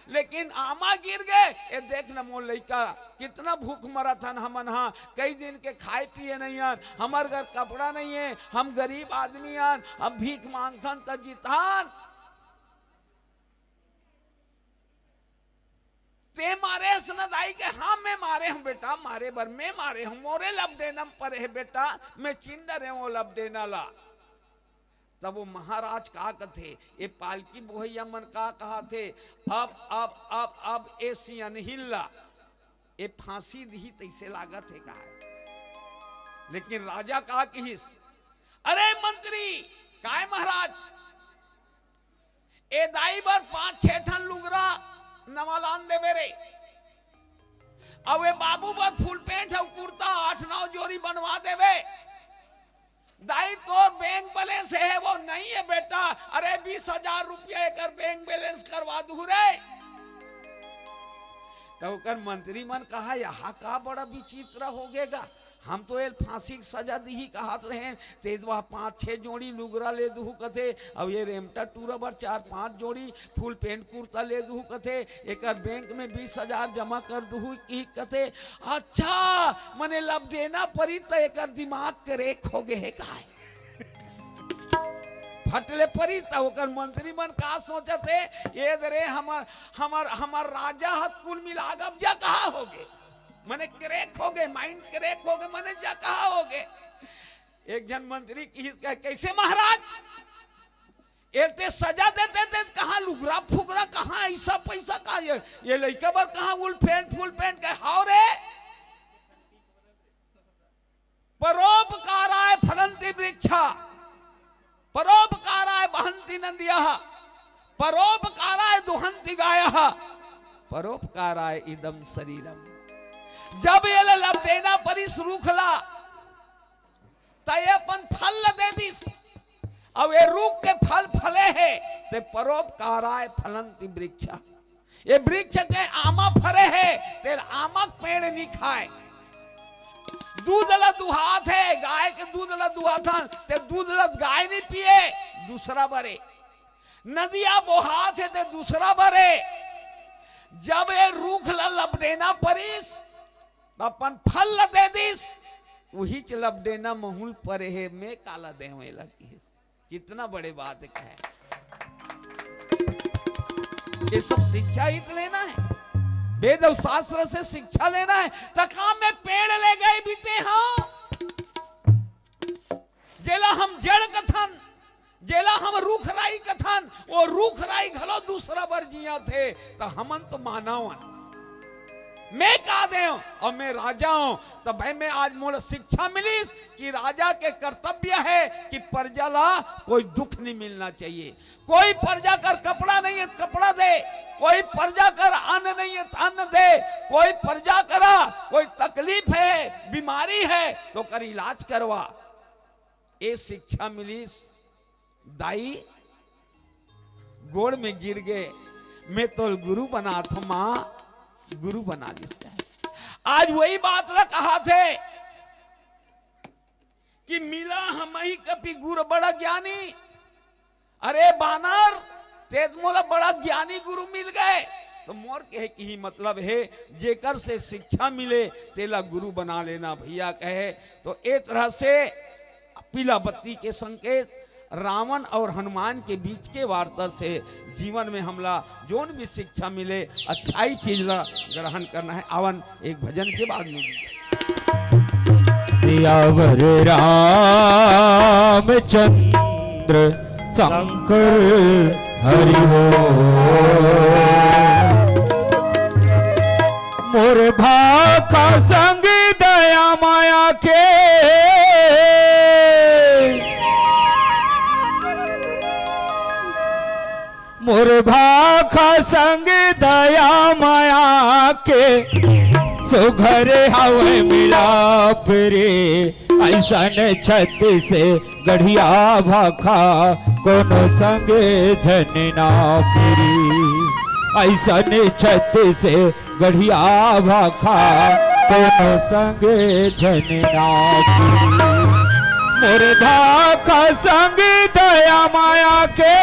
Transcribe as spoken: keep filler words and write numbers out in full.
लेकिन आमा गिर गे, ए देख न मोर लइका, कितना भूख मरत हन हमन हा, कई दिन के खाए पिए नइ हन, हमर घर कपड़ा नइ हे, हम गरीब आदमी हन, हम भीख मांगथन त जीतन। ते मारे हस न दाई के? हाँ, मैं मारे हूँ बेटा, मारे बर मैं मारे हूँ, मोरे लबडेना म परे हे बेटा, मैं चिन डरे हूँ वो लबडेना ला। तब वो महाराज का कथे, ये पालकी बोहइया मन का कहाथे, अब, अब, अब, अब ए सियनहिन ला, ये फांसी दिही तइसे लागत हे कहाय। लेकिन राजा का किहिस, अरे मंत्री, काय महाराज, ए दाई बर पांच छह ठन लुगरा नवा लान देबे रे, अउ ए बाबू बर फुल पैंट अउ कुर्ता आठ नौ जोड़ी बनवा देबे। दाई, तोर बैंक बैलेंस हे वो? नइ हे बेटा। अरे, बीस हजार रुपया एकर बैंक बैलेंस करवा दूहू रे। त ओकर मंत्री मन कहा, यहाँ का बड़ा विचित्र होगे गा, हम तो एल फांसी के सजा दिही कहत रहेन, ते वह पांच छह जोड़ी लुगरा ले दूहू कथे, अउ ये रेमटा टूरा बर चार पांच जोड़ी फुल पैंट कुर्ता ले दूहू कथे, एकर बैंक में बीस हजार जमा कर दूहू किही कथे। अच्छा, मने लबडेना परी त एकर दिमाग करेक होगे हे काय? फट ले परी त ओकर मंत्री मन का सोचत हे, ए दरे हमर, हमर, हमर राजा ह त कुल मिला के अब जकहा होगे, मने करेक होगे, माइंड करेक होगे, मने जकहा होगे। एक झन मंत्री किहिस कहे, कइसे महाराज? एल ते सजा देते ते कहाँ लुगरा फुगरा, कहाँ अइसा पइसा का, ये, ये लइका बर कहाँ उल पैंट फुल पैंट कहे, हव रे। परोपकाराय फलंति वृक्षा, परोपकाराय वहंति नदियः, परोपकाराय दुहंति गायः, परोपकाराय इदं शरीरम। जब एला लबडेना परिस रूख ला, त ये अपन फल ल दे दिस, अउ ये रूख के फल फले हे, ते परोपकाराय फलंति वृक्षा। ये वृक्ष के आमा फरे हे, ते आमा के पेड़ नी खाय। दूध ल दुहात हे, गाय के दूध ल दुहात हन, ते दूध ल गाय नी पिए, दूसरा बरे। नदिया बोहात हे, ते दूसरा बरे। जब ये रूख ल लबडेना परिस, त अपन फल ल दे दिस, उहीच लबडेना महूं ल परे हे, मैं काला देंव एला किहिस। कितना बड़े बात कहे। ये सब शिक्षा ही तो लेना है, वेद और शास्त्र से शिक्षा लेना है। त का मैं पेड़ ले गए बीते हंव, जेला हम जड़ कथन, जेला हम रूख राई कथन, वो रूख राई घलो दूसरा बर जियत हे, त हमन तो मानव अन। मैं का देंव अउ मैं राजा हंव, त भाई मैं आज मोला शिक्षा मिलिस कि राजा के कर्तव्य हे कि प्रजा ला कोई दुख नहीं मिलना चाहिए। कोई प्रजा कर कपड़ा नहीं है त कपड़ा दे, कोई प्रजा कर अन्न नहीं है त अन्न दे, कोई प्रजा करा कोई तकलीफ हे, बीमारी हे, त ओकर इलाज करवा। ए शिक्षा मिलिस। दाई गोड़ में गिर गे, मैं तोल गुरु बनाथंव माँ, गुरु बना लिस दाई। आज वही बात ला कहाथे कि मिला हमही कपि गुर बड़ा ज्ञानी। अरे बानर, ते त मोला बड़ा ज्ञानी गुरु मिल गए। त मोर कहे के ही मतलब हे, जेकर से शिक्षा मिले, तेला गुरु बना लेना भैया कहे। त ए तरह से पीला बत्ती के संकेत, रावण और हनुमान के बीच के वार्ता से जीवन में हमला जोन भी शिक्षा मिले, अच्छाई चीज ला ग्रहण करना हे। आवन एक भजन के बाद में। सियावर रामचंद्र शंकर हरि हो। मोर भाखा संग दया माया के, मोर भाखा संग दया माया के, सुघर हवे मिलाप रे। अइसन छत्तीसगढ़िया भाखा कोनो संग झन नाप रे। अइसन छत्तीसगढ़िया भाखा कोनो संग झन नाप रे। मोर भाखा संग दया माया के।